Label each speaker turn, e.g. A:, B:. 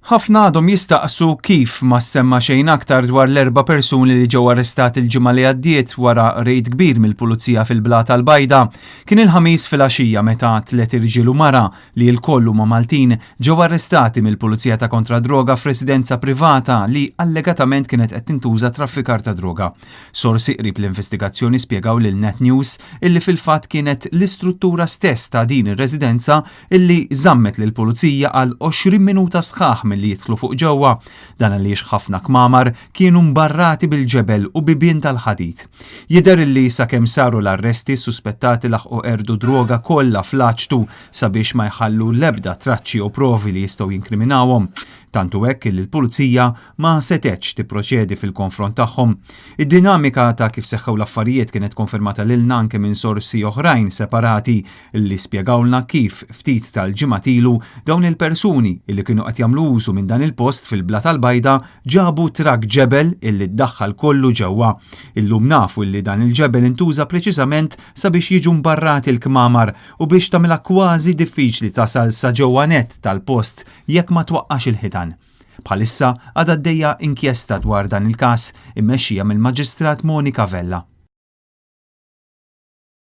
A: Ħafna għadhom jistaqsu kif ma ssemma xejn aktar dwar l-erba' persuni li ġew arrestati l-ġimgħa li għaddiet wara rejd kbir mill-Pulizija fil-Blata l-Bajda. Kien il-Ħamis filgħaxija meta tliet irġiel u mara, li lkoll huma Maltin, ġew arrestati mill-Pulizija ta' Kontra d-Droga f'residenza privata li allegatament kienet qed tintuża traffikar ta' droga. Sorsi qrib l-investigazzjoni spjegaw lil Net News illi fil-fatt kienet l-istruttura stess ta' din ir-residenza illi żammet lill-Pulizija għal 20 minuta sħaħ milli jidħlu fuq ġewwa. Dan għaliex ħafna kmamar kienu mbarrati bil-ġebel u bibien tal-ħadid. Jidher illi sakemm saru l-arresti s-suspettati laħqu qerdu d-droga kollha fl-aċtu sabiex ma jħallu l-ebda traċċi jew provi li jistgħu jinkriminawhom. Tant hu hekk illi l-Pulizija ma setgħetx tipproċedi fil-konfront tagħhom. Id-dinamika ta' kif seħħew l-affarijiet kienet konfermata lilna anke minn sorsi oħrajn separati li spjegawlna kif ftit tal-ġimgħat ilu dawn il-persuni illi kienu qed jagħmlu użu minn dan il-post fil-Blata l-Bajda ġabu trakk ġebel illi ddaħħal kollu ġewwa. Illum nafu illi dan il-ġebel intuża preċiżament sabiex jiġu mbarrati l-kmamar u biex tagħmilha kważi diffiċli tasal sa ġewwa nett tal-post jekk ma twaqqax il-ħitan. Bħalissa għadha għaddejja inkjesta dwar dan il-każ immexxija mill-Maġistrat Monica Vella.